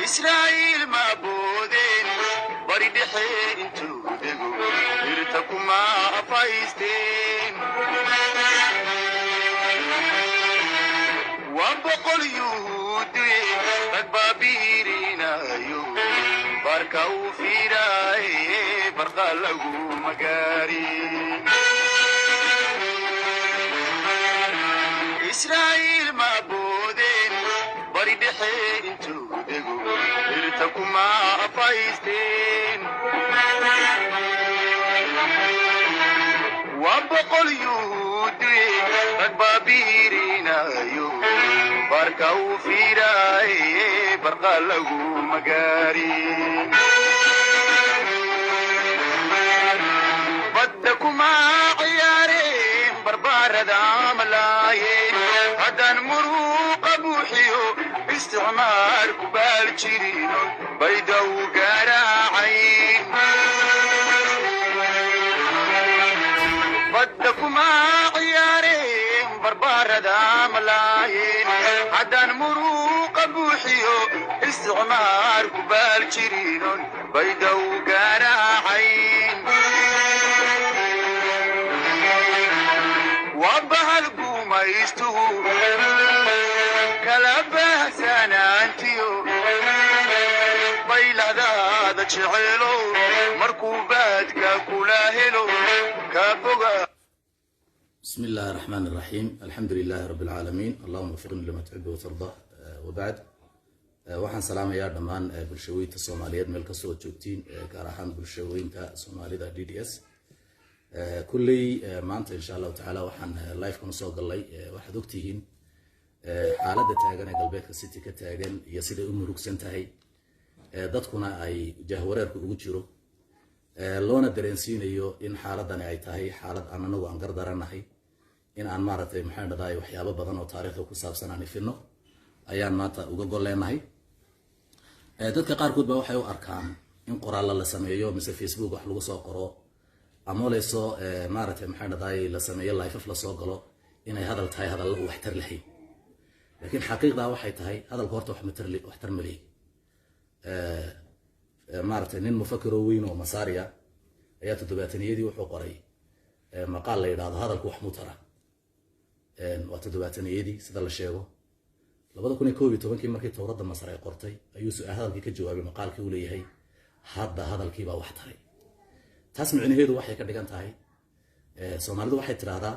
Israa'iil ma boodeen bari dhexe intuu dego, birta kuma afaysteen. Waa 100 Yuhuudi rag baa biirinayo, barka uu fiiraaye barqa lagu magaarin. Israa'iil ma boodeen bari dhexe intuu dego, birta kuma afaysteen. Waa 100 Yuhuudi rag baa biirinayo, barka uu fiiraaye barqa lagu magaarin. Badda kuma ciyaareen barbaarada amalaayeen, haddaan muruuqa buuxiyo isticmaar ku baal jirin baydaw garaacayn. Badda kuma ciyaareen barbaarada amalaayeen, haddaan muruuqa buuxiyo isticmaar ku baal jirinon baydaw garaacayn. Waa bahal gumaystuhu kala baahsanaantiyo bayladaada jeceelo, markuu baadka kula helo kaa foga. بسم الله الرحمن الرحيم، الحمد لله رب العالمين، اللهم وفقني لما تحب وترضى، وبعد. Waxaan salaamayaa dhammaan bulshaweynta Soomaaliyeed meel kastoo ad joogtiin, gaar ahaan bulshaweynta Soomaalida DDS. Kulley maanta insha Allahu tacaala waxaan live-kan usoo galnay, waxaad ogtihiin xaaladda taagan ee galbeedka City ka taagan iyo siday u murugsan tahay, dadkuna ay jahwareerka ugu jiro, loona dareensiinayo in xaaladani ay tahay xaalad aan anagu aan gardaranahay, in aan maaragtay maxaan dhahday waxyaabo badan oo taariikhda ku saabsan aan ifino ayaan maanta uga gol leenahay. Dadka qaarkood ba waxay u arkaan in qoraallo la sameeyo mise Facebook wax lagu soo qoro ama leyso maaragtay maxaan dhahday la sameeyo live lasoo galo inay hadal tahay, hadallo uu waxtar lahayn. Laakiin xaqiiqdaa waxay tahay hadalka horta wax waxtar ma leeyi. Maaragtay nin mufakiroo weyn oo Masaariya ayaa toddobaataniyadii wuxuu qoray maqaal la yidhaahdo "Hadalku wax mutara". Waa toddobaataniyadii sida la sheego. 2011-kii markii towradda Masar ay qortay ayuu su-aal hadalkii ka jawaabay maqaalkii uu leeyahay hadda hadalkii baa wax taray. Taas micnaheedu waxay ka dhigan tahay, Soomaalidu waxay tidhaahdaa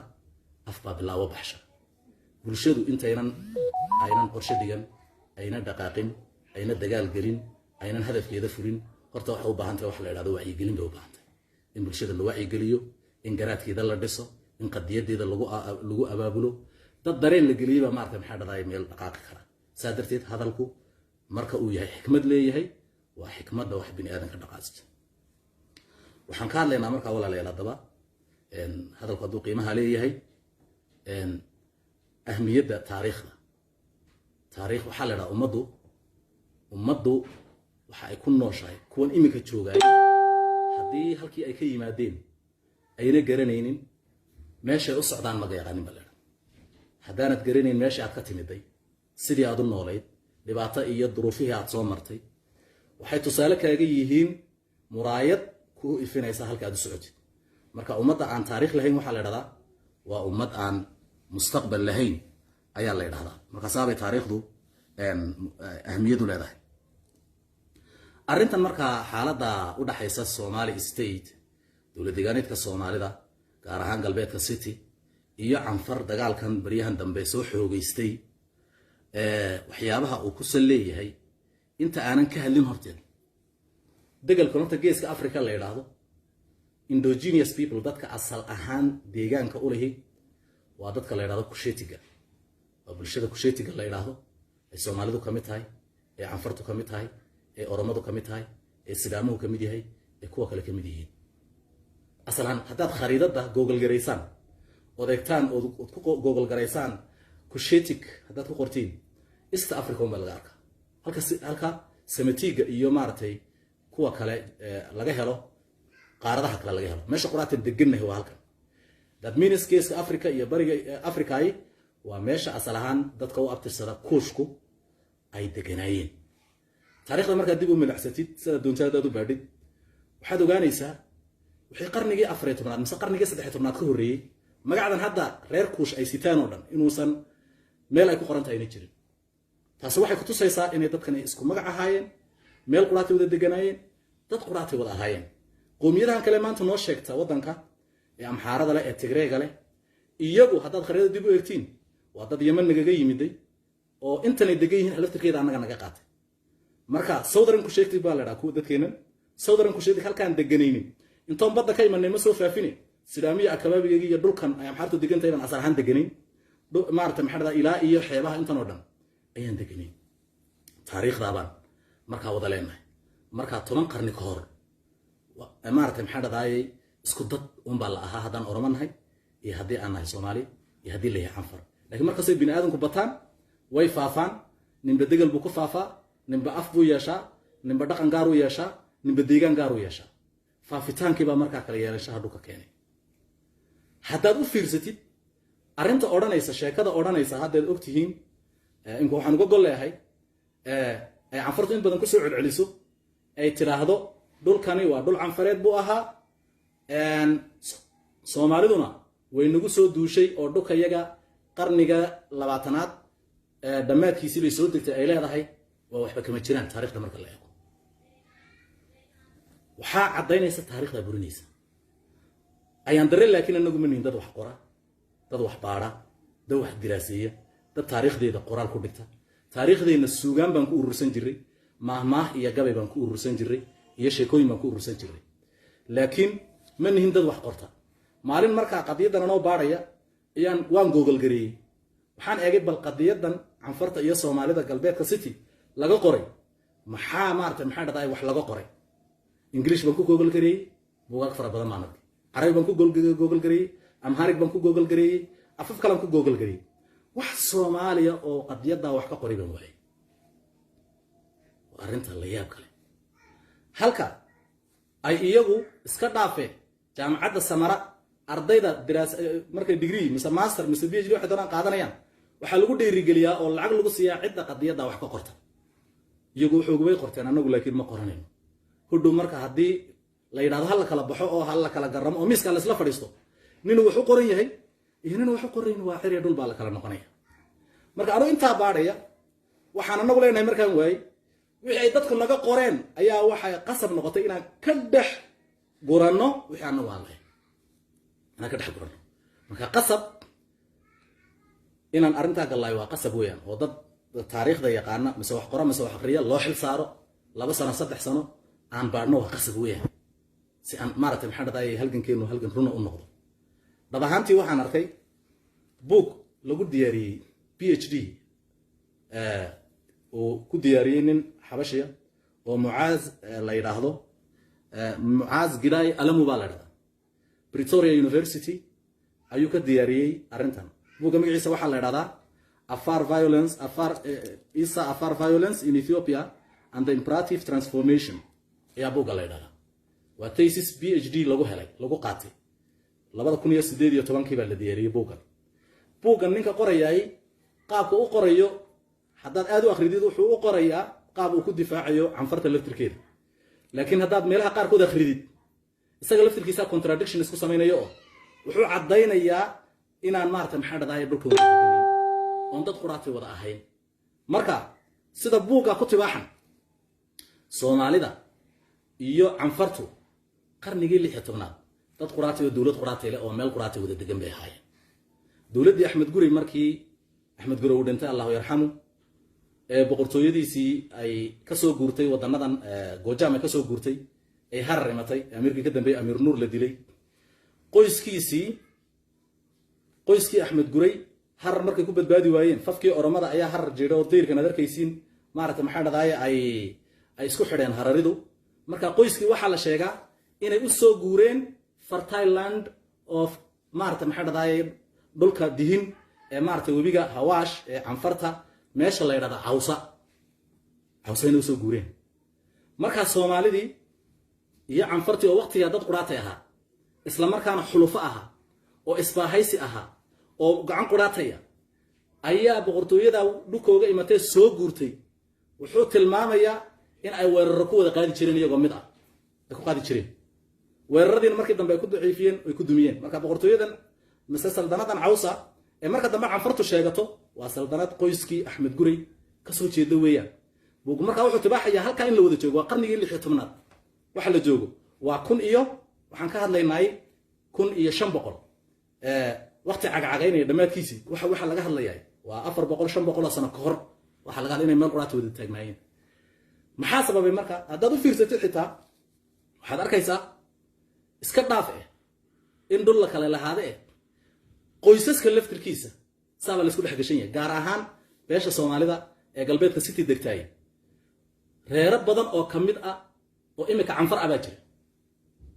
af baa bilaawo baxsha. Bulshadu intaynan aynan qorshe dhigan, ayna dhaqaaqin, ayna dagaal gelin, aynan hadafkeeda fulin, horta waxay u baahan tahay wax la idhahdo wacyigelin bay u baahan tahay, in bulshada la wacyigeliyo, in garaadkeeda la dhiso, in qadiyadeeda lagu abaabulo, dad dareen la geliyey baa maarata maxaa dhahday meel dhaqaaqi kara. Saa darteed hadalku marka uu yahay xikmad leeyahay, waa xikmadda wax bini aadanka dhaqaajista. Waxaan ka hadlaynaa markaa, walaalayaal, haddaba hadalku hadduu qiimaha leeyahay, ahmiyadda taariikhda. Taariikh waxaa la idhaha ummaddu waxa ay ku nooshahay. Kuwan iminka joogaay haddii halkii ay ka yimaadeen ayna garanaynin, meeshay u socdaan maga yaqaanin ba la idhaha. Haddaanad garanayn meesha aad ka timiday, sidii aad u noolayd, dhibaato iyo duruufihii aad soo martay, waxay tusaale kaaga yihiin muraayad kuu ifinaysa halka aad u socotid. Marka ummadda aan taariikh lahayn waxaa la idhahdaa waa ummad aan mustaqbal lahayn ayaa la idhahdaa. Markaasaabay taariikhdu ahmiyadu leedahay arrintan. Markaa xaaladda u dhaxaysa Somali State, dowlad deegaaneedka Soomaalida, gaar ahaan galbeedka City, iyo Canfar, dagaalkan baryahan dambe soo xoogeystay, waxyaabaha uu ku sal leeyahay inta aanan ka hadlin horteed, degalkan horta Geeska Africa la yidhaahdo, indigenous people, dadka asal ahaan deegaanka u lihi waa dadka la yidhahdo Kushetiga, waa bulshada Kushetiga la yidhaahdo ay Soomaalidu ka mid tahay, ee Canfartu ka mid tahay, ee Oromadu ka mid tahay, ee Sidaamuhu ka mid yahay, ee kuwa kale ka mid yihiin. Asal ahaan haddaad khariidadda google garaysaan ood eegtaan ood ku google garaysaan Cushitic haddaad ku qortiin, East Africa un baa laga arkaa, halka Semitiga iyo maaragtay kuwa kale laga helo qaaradaha kale laga helo. Meesha quraatan degannahay waa halkan. That means Geeska Africa iyo Bariga Africai waa meesha asal ahaan dadka u abtirsada Kuushku ay deganaayeen. Taariikhda markaad dib u milicsatid, sidaad doonta haddaad u baadhid, waxaad ogaanaysaa wixii qarnigii 14aad mise qarnigii 13aad ka horreeyey, magacdan hadda reer Kuush ay sitaan oo dhan inuusan meel ay ku qoran tahay ayna jirin. Taasi waxay kutusaysaa inay dadkan ay isku magac ahaayeen, meel quraatay wada deganaayeen, dad quraatay wada ahaayeen. Qowmiyadahan kale maanta noo sheegta waddanka ee Amxaarada leh ee Tigreega leh, iyagu haddaad khariidada dib u eegtiin, waa dad Yeman nagaga yimiday oo intanay degan yihiin laftirkeeda annaga naga qaatay. Marka Southern Cushitic baa la dhaha kuwa dadkeennan. Southern Cushitic halkaan deganaynin intoon badda ka imanay ma soo faafine. Sidaamiya akabaabigeegi iyo dhulkan ay Amxaartu degan tahay baan asal ahaan deganayn. Maarata, maxaa dhahdaa, ilaa iyo xeebaha intan oo dhan ayaan deganayn. Taariikhdaabaan markaa wada leenahay. Markaa 10 qarni ka hor, maarata, maxaa dhahdaayey, isku dad unbaa la ahaa, haddaan Oromo nahay iyo haddii aan nahay Soomaali iyo haddii la yahay Canfar. Laakiin markastay bini aadamku bataan, way faafaan. Ninba degel buu ku faafaa, ninba af buu yeeshaa, ninba dhaqan gaar u yeeshaa, ninba deegaan gaar u yeeshaa. Faafitaankii baa markaa kala yeelashaha dhulka keenay. Haddaad u fiirsatid arrinta odhanaysa, sheekada odhanaysa haddaad ogtihiin, imka waxaan uga gol leeyahay ay Canfartu in badan kusoo celceliso, ay tidhaahdo dhulkani waa dhul Canfareed buu ahaa, Soomaaliduna way nagu soo duushay oo dhulkayaga qarniga 20aad dhammaadkiisii bay soo degtay, ay leedahay, waa waxba kama jiraan. Taarikhda marka la eego, waxaa caddaynaysa taarikhdaa burinaysa. Ayaan darre, laakiin anagu ma nihin dad wax qora, dad wax baadha, dad wax diraaseeya, dad taariikhdeeda qoraal ku dhigta. Taariikhdeenna suugaan baan ku urursan jiray, maahmaah iyo gabay baan ku urursan jiray, iyo sheekooyin baan ku urursan jiray, laakiin ma nihin dad wax qorta. Maalin markaa qadiyadan anoo baadhaya ayaan waan Google gareeyey. Waxaan eegay bal qadiyadan Canfarta iyo Soomaalida galbeedka City laga qoray maxaa, maarata, maxaa dhahday, wax laga qoray. English baan ku Google gareeyey, buugaag fara badan baan arkay. Carabi baan ku Google gareeyey, Amharic baan ku Google gareeyey, afaf kalaan ku Google gareeyey. Wax Soomaaliya oo qadiyaddaa wax ka qoray baan waayay. Waa arrinta la yaab kale. Halka ay iyagu iska dhaafeen jaamacadda Samara, ardayda diraas markay degree mise master mise PhD waxay doonaan qaadanayaan, waxaa lagu dhiirigeliyaa oo lacag lagu siiyaa cidda qadiyadda wax ka qorta. Iyagu wuxuugubay qorteen, annagu laakiin ma qoranayno. Hudhow marka haddii la yidhahdo ha la kala baxo oo ha la kala garamo oo miiskaa la isla fadhiisto, ninuu wax u qoran yahay iyo ninuu wax u qorayn, waa xiriya dhul baa la kala noqonaya. Marka anuu intaa baadhaya, waxaan anagu leenahay markaan waayey wixii ay dadku naga qoreen, ayaa waxay qasab noqotay inaan ka dhex guranno wixii anagu aan lahayn, inaan ka dhex guranno. Marka qasab inaan arrintaa gallaayo waa qasab weeyaan, oo dad taariikhda yaqaana mise wax qora mise wax aqriya loo xil saaro, 2 sano, 3 sano aan baadhno, waa qasab weeyaan, si aan, maaragtay, maxaa dhahday, halgankeenu halgan runa u noqdo. Dhab ahaantii waxaan arkay book lagu diyaariyey PhD uu ku diyaariyey nin Xabashiya oo Mucaaz la yidhaahdo. Mucaaz Gidaay Alamu baa la yidhahdaa. Pretoria University ayuu ka diyaariyey arrintan. Buugga magaciisa waxaa la yidhahdaa Afar Violence, Afar Isa Afar Violence in Ethiopia and the Imperative Transformation ayaa buugga la yidhahdaa. Waa thesis PhD lagu helay, lagu qaatay. 2018-kii baa la diyaariyey buuggan. Buuggan ninka qorayaay qaabka u qorayo haddaad aad u akridid, wuxuu u qorayaa qaab uu ku difaacayo Canfarta laftirkeeda. Laakiin haddaad meelaha qaarkood akridid, isaga laftirkiisa contradiction isku samaynayo, oo wuxuu caddaynayaa inaan, maarata, maxaa dhahday, dhulka wada deganin oon dad quraatay wada ahayn. Marka sida buugga ku tibaaxan, Soomaalida iyo Canfartu qarnigii 16aad dad quraatay oo dowlad quraatay leh oo meel quraatay wada degan bay ahaayeen. Dowladdii Axmed Gurey, markii Axmed Gurey uu dhintay, allahu yarxamu, ee boqortooyadiisii ay kasoo guurtay wadanadan Goojaam, ay kasoo guurtay, ay Harar imatay, amiirkii ka dambeeyey Amiir Nuur la dilay, qoyskiisii, qoyskii Axmed Gurey, Harar markay ku badbaadi waayeen fafkii Oromada ayaa Harar jiidha oo dayrkan ad arkaysiin, maarata, maxaa dhadaaye, ay isku xidheen Hararidu. Marka qoyskii waxaa la sheegaa inay u soo guureen fertile land of, maarata, maxaa dhadaaye, dhulka dihin ee, maarata, webiga Hawaash ee Canfarta, meesha la yidhahda Cawsa. Cawsa inay usoo guureen. Markaa Soomaalidii iyo Canfartii oo waqtigaa dad quraatay ahaa, isla markaana xulufo ahaa oo isbaahaysi ahaa oo gacan quraataya, ayaa boqortooyada dhulkooga imatee soo guurtay. Wuxuu tilmaamayaa In ay weeraro ku wada qaadi jireen iyagoo mid ah ay ku qaadi jireen weeraradiina markii dambe ay ku daciifiyeen, ay ku dumiyeen. Marka boqortooyadan mise saldanadan Cawsa ee marka dambe Canfartu sheegato waa saldanad qoyskii Axmed Gurey kasoo jeeda weeyaan. Buug markaa wuxuu tibaaxayaa halkaa in la wada joogo waa qarnigii 16aad. Waxa la joogo waa kun iyo, waxaan ka hadlaynaay 1500, waqti cagcagaynaya dhammaadkiisii. Waxa laga hadlayaa waa 400, 500 oo sano ka hor. Waxa laga hadlay inay meel quraata wada taagnaayeen. Maxaa sababay? Marka haddaad u fiirsatid xitaa waxaad arkaysaa, iska dhaaf eh in dhul la kale lahaade eh, qoysaska laftirkiisa saabaa la isku dhex gashan yahay, gaar ahaan beesha Soomaalida ee galbeedka City degtaayay. Reero badan oo ka mid ah oo imika Canfar ah baa jira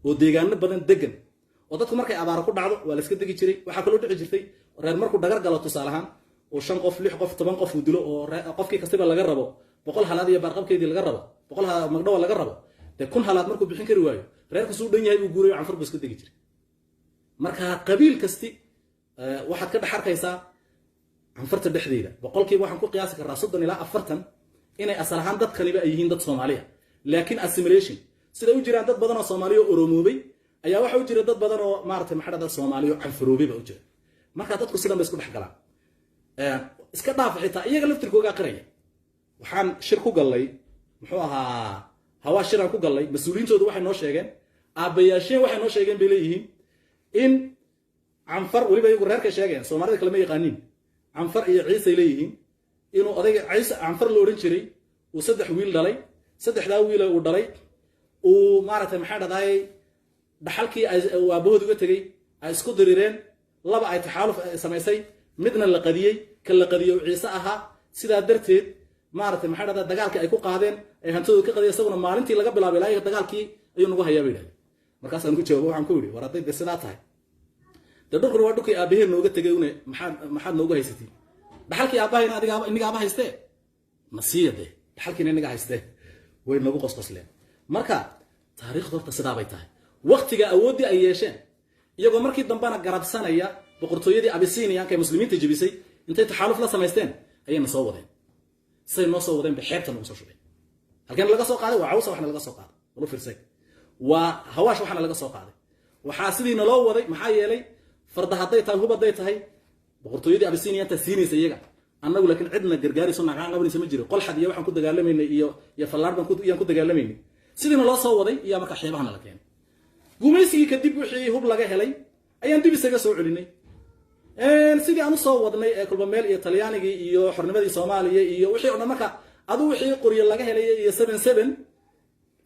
oo deegaano badan degan, oo dadku markay abaaro ku dhacdo waa la iska degi jiray. Waxaa kaloo dhici jirtay reer markuu dhagar galo, tusaale ahaan, oo shan qof, lix qof, 10 qof uu dilo, oo qofkii kastiba laga rabo 100 halaad iyo baarqabkeedii laga rabo, 100 halaad magdhawa laga rabo, dee 1000 halaad markuu bixin kari waayo, reerka suu dhan yahay buu guurayo, Canfar buu iska degi jiray. Marka qabiil kasti waxaad ka dhex arkaysaa Canfarta dhexdeeda boqolkiiba waxaan ku qiyaasi karraa 30 ilaa 40 inay asal ahaan dadkaniba ay yihiin dad Soomaaliya, laakiin assimilation siday u jiraan dad badan oo Soomaaliya oo oromoobay ayaa waxa u jira dad badan oo maaragtay maxaa dhahda Soomaaliya oo canfaroobay baa u jira. Marka dadku sidan bay isku dhex galaan. Iska dhaaf xitaa iyaga laftirkoogaa qiraya. Waxaan shir ku gallay, muxuu ahaa, Hawaa shiraan ku gallay. Mas-uuliyiintoodu waxay noo sheegeen, aabbayaasheen waxay noo sheegeen bay leeyihiin in Canfar, weliba iyagu reerkay sheegayaan, Soomaalida kale ma yaqaaniin, Canfar iyo Ciisay leeyihiin, inuu odayga Ciise Canfar la odhan jiray uu saddex wiil dhalay. Saddexdaa wiil uu dhalay uu maaragtay maxaa dhahdaayey dhaxalkii uu aabahood uga tegey ay isku dirireen, laba ay taxaaluf samaysay, midna la qadiyey. Ka la qadiyey uu Ciise ahaa. Sidaa darteed maaragtay maxaa dhahdaa dagaalkii ay ku qaadeen ay hantidooda ka qadiyay, isaguna maalintii laga bilaabay ilaa dagaalkii ayuu nagu hayaa bay yidhahdeen. Markaasaan ku jawaabo, waxaan ku yidhi, war hadday dee sidaa tahay, dee dhulkuna waa dhulkii aabaheen nooga tegay une, maxaad noogu haysatiin? Dhaxalkii aabbahayna adiga inigaaba haystee, nasiya dee dhaxalkiina inaga haystee. Way nagu qosqosleen. Marka taariikhdu horta sidaa bay tahay. Waktiga awooddii ay yeesheen, iyagoo markii dambena garabsanaya boqortooyadii Abisiniyanka ee muslimiinta jebisay, intay taxaaluf la samaysteen ayayna soo wadeen. Say noo soo wadeen bay xeebta nagu soo shubeen. Halkeen laga soo qaaday? Waa Cawsa waxna laga soo qaaday. Walu fiirsay, waa Hawaash waxna laga soo qaaday. Waxaa sidii naloo waday, maxaa yeelay farda hadday tahay, hub hadday tahay, boqortooyadii Abisiniyantaa siinaysa iyaga. Annagu laakiin cidna gargaarayso, nacaan qabanaysa ma jiro. Qolxad iyo waxaan ku dagaalamaynay iyo fallaar baan iyaan ku dagaalamaynay. Sidiina loo soo waday iyaa marka xeebahana la keenay. Gumaysigii kadib wixii hub laga helay ayaan dib isaga soo celinay. Sidii aan usoo wadnay ee kulba meel iyo Talyaanigii iyo xornimadii Soomaaliya iyo wixii o dhan, marka adu wixii qoryo laga helay iyo 77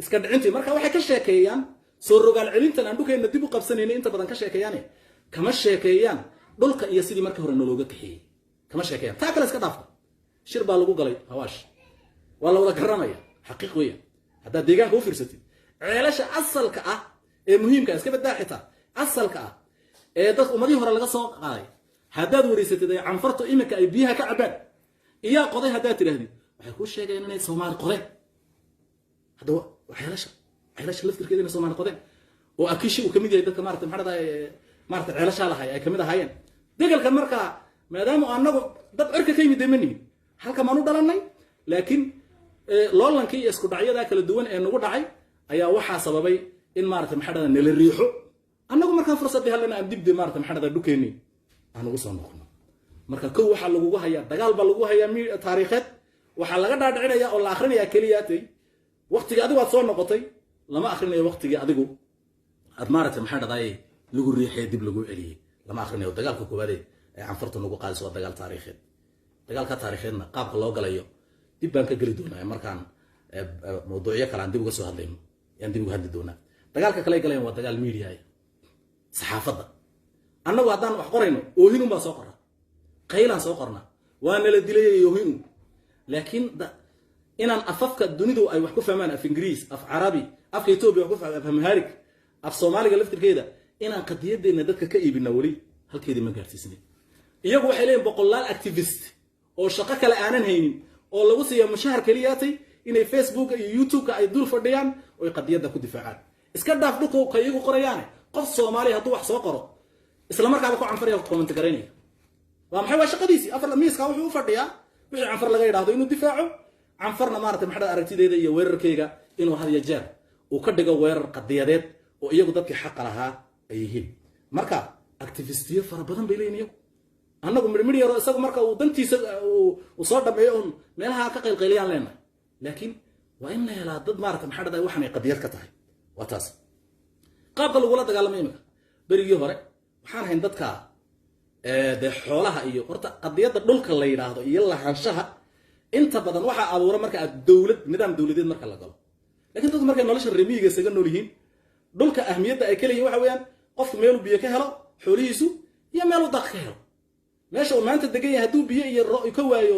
iska dhicintii. Marka waxay ka sheekeeyaan soo rogaal celintan aan dhulkeenna dib u qabsanaynay inta badan ka sheekeeyaane, kama sheekeeyaan dhulka iyo sidii markii hore nalooga kaxeeyey, kama sheekeeyaan. Taa kale iska dhaafta. Shir baa lagu galay Hawaash, waa la wada garanaya, xaqiiq weeyaan. Haddaad deegaanka u fiirsatid, ceelasha asalka ah ee muhiimka iska badaa, xitaa asalka ah ee dad ummadihii hore laga soo qaaday, haddaad wareysatid ay Canfartu iminka ay biyaha ka cabaan, iyaa qoday haddaad tidhaahdid, waxay kuu sheegayaan inay Soomaali qodeen. Hadda ceelasha laftirkeeda inay Soomaali qodeen, oo Akishi uu kamid yahay dadka maarata maxaa dhahdaa maarata ceelashaa lahay ay kamid ahaayeen degalkan. Marka maadaama annagu dad cirka ka yimid dee ma nihin, halka maan u dhalannay, laakiin loolankii iyo isku dhacyadaa kala duwan ee nagu dhacay ayaa waxaa sababay in maarata maxaa dhahdaa nala riixo. Annagu markaan fursaddii hallana aan dibde maarata maxaa dhahdaa dhulkeennii aan ugu soo noqono. Marka kow waxaa lagugu hayaa dagaal baa lagu hayaa taariikheed. Waxaa laga dhaadhicinaya oo la akhrinayaa keliyaatay waqtigii adigu aad soo noqotay. Lama akhrinayo waqtigii adigu aad maarata maxaa dhahdaay lagu riixay, dib lagu celiyey, lama akhrinayo. Dagaalka koowaade ee Canfarta nagu qaadayso waa dagaal taariikheed. Dagaalka taariikheedna qaabka loo galayo dib baan ka geli doonaa markaan mawduucyo kale aan dib uga soo hadlayno, yaan dib uga hadli doonaa. Dagaalka kale ay galayaan waa dagaal media, saxaafadda. Annagu haddaan wax qorayno oohinun baan soo qornaa, qaylaan soo qornaa, waa nala dilayay oohinun. Laakiin inaan afafka dunidu ay wax ku fahmaan, af Ingiriis, af Carabi, afka Etoobiya wax ku fahmaan, af Amhaarik, af Soomaaliga laftirkeeda, inaan qadiyadeenna dadka ka iibina weli halkeedii ma gaarsiisnay. Iyagu waxay leeyihin boqolaal activist oo shaqo kale aanan haynin oo lagu siiya mushahar keliyaatay inay Facebooka iyo YouTube-ka ay dul fadhiyaan oo ay qadiyadda ku difaacaan. Iska dhaaf dhulka ka iyagu qorayaane, qof Soomaaliya hadduu wax soo qoro, isla markaaba ku Canfaraya ku comment garaynaya. Waa maxay? Waa shaqadiisii. Afar miiska wuxuu u fadhiyaa wixii Canfar laga yidhaahdo inuu difaaco. Canfarna maarata maxaa aragtideeda iyo weerarkeyga inuu had iyo jeer uu ka dhigo weerar qadiyadeed oo iyagu dadkii xaqa lahaa ay yihiin. Marka activistiyo fara badan bay leeyihin iyagu, annagu midhmidh yaro isagu marka uu dantiisa uu soo dhameeyo un meelaha ka qaylqayliyaan leenahay. Laakiin waa in la helaa dad maarata maxaa dhahday waxan ay qadiyad ka tahay. Waa taas qaabka lagula dagaalamay. Imika berigii hore waxaan hayn dadka dee xoolaha iyo horta qadiyadda dhulka la yidhaahdo iyo lahaanshaha inta badan waxaa abuura marka aad dowlad, nidaam dowladeed marka la galo. Lakin dadku markay nolosha remiyiga isaga nool yihiin, dhulka ahmiyadda ay ka leeyihin waxa weeyaan qofku meeluu biyo ka helo xoolihiisu iyo meeluu daaq ka helo. Meesha uu maanta degan yahay hadduu biyo iyo ka waayo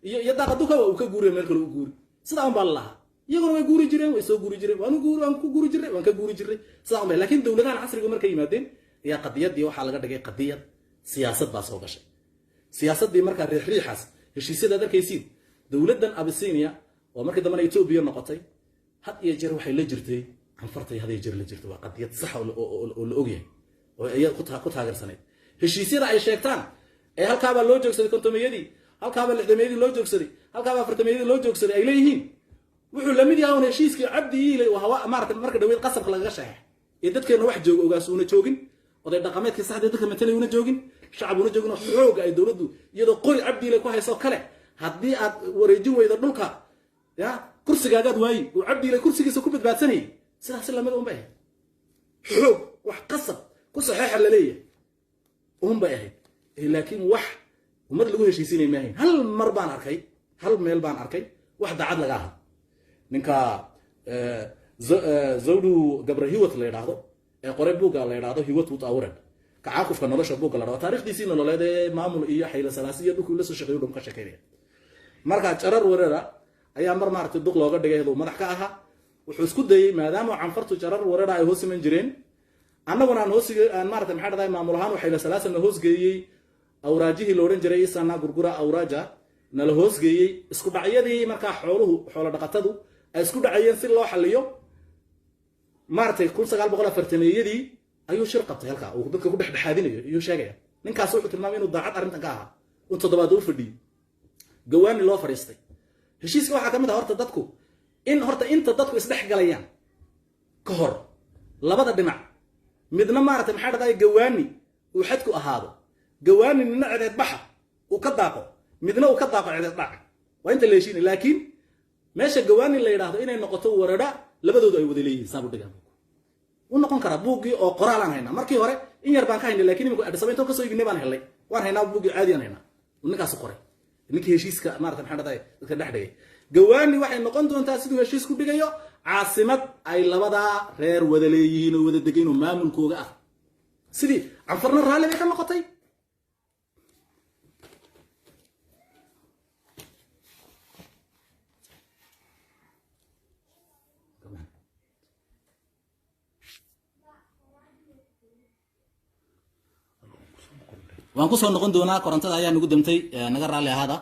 iyo daaq hadduu ka waayo, uu ka guuriyo, meel kale u guuri. Sidaa un baa la lahaa. Iyaguna way guuri jireen, way soo guuri jireen, waan guuri, waan ku guuri jirnay, waan ka guuri jirnay, sidaa un bay. Laakiin dowladahan casrigu markay yimaadeen ayaa qadiyaddii waxaa laga dhigay qadiyad siyaasad baa soo gashay. Siyaasaddii markaa riixriixaas heshiisyada aad arkaysiin, dowladdan Abisinia oo markii dambena Etoobiya noqotay, had iyo jeer waxay la jirtay Canfartay, had iyo jeer la jirtay. Waa qadiyad sax oo la ogyahay oo iyada ku taageersanayd. Heshiisyada ay sheegtaan ee halkaabaa loo joogsaday 50-meyadii, halkaabaa 60-meyadii loo joogsaday, halkaabaa 40-meyadii loo joogsaday ay leeyihiin, wuxuu la mid yahay un heshiiskii Cabdi Iilay oo hawa maarata marka dhaweyd qasabka lagaga sheexay ee dadkeena wax jooga ogaas uuna joogin, oday dhaqameedkii saxdii dadka matalay una joogin, shacab una joogin, oo xooga ay dowladdu iyadoo qori Cabdi Iilay ku hayso kale, haddii aad wareejin weydo dhulka ya kursigaagaad waayi, uu Cabdi Iilay kursigiisa ku badbaadsanayay. Sidaasi lamid un bay ahayd, xoog wax qasab ku saxeexa la leeyahay un bay ahayd. Laakiin wax ummad lagu heshiisinay maahayn. Hal mar baan arkay, hal meel baan arkay wax daacad laga ahaa, ninka Zawdu Gabrahiwat la yidhaahdo ee qoray buugga la yidhaahdo Hiwat Wuta Awred, kacaakufka nolosha buugga la dhahdo, taarikhdiisii nololeed ee maamul iyo Xayla Salaasi iyo dhulkii la soo shaqeeyo dhum ka sheekeynaya. Marka Jarar Weerara ayaa mar maaragtay duq looga dhigay uu madax ka ahaa. Wuxuu isku dayey, maadaama Canfartu Jarar Weerara ay hoos iman jireen, annaguna aan hoos aan maaragtay maxaa dhahday maamul ahaan Xayla Salaasana hoosgeeyey, awraajihii la odhan jiray Isana Gurgura Awraaja nala hoosgeeyey, isku dhacyadii markaa xooluhu, xoolo dhaqatadu ay isku dhacayeen si loo xaliyo, maaragtay 1940-meeyadii ayuu shir qabtay halkaa uu dadka ku dhexdhexaadinayo iyuu sheegaya. Ninkaas wuxuu tilmaamay inuu daacad arrintan ka ahaa, un toddobaad u fadhiyey, gawaani loo fadhiistay. Heshiiska waxaa ka mid ah horta dadku in horta inta dadku isdhex galayaan ka hor labada dhinac midna maaragtay maxaa dhahday gawaani uu xadku ahaado, gawaani nina cedeed baxa uu ka daaqo, midna uu ka daaqo cedeed dhac, waa inta la heshiinay. Laakiin meesha gawaani la yidhaahdo inay noqoto waradha labadoodu ay wada leeyihiin, saabu dhigaa buug u noqon karaa. Buuggii oo qoraalaan haynaa, markii hore in yar baan ka haynay, lakin iminku Addis Ababa intoon kasoo iibinay baan helay, waan haynaa buuggii, caadi aan haynaa. Ninkaas qoray, ninkii heshiiska maarata maxaa dhahday dadka dhex dhigay, gawaani waxay noqon doontaa siduu heshiis ku dhigayo caasimad ay labadaa reer wada leeyihiin oo wada degayn oo maamulkooga ah. Sidii Canfarna raalli bay ka noqotay. Waan kusoo noqon doonaa, korontada ayaa nagu damtay, naga raalli ahaada.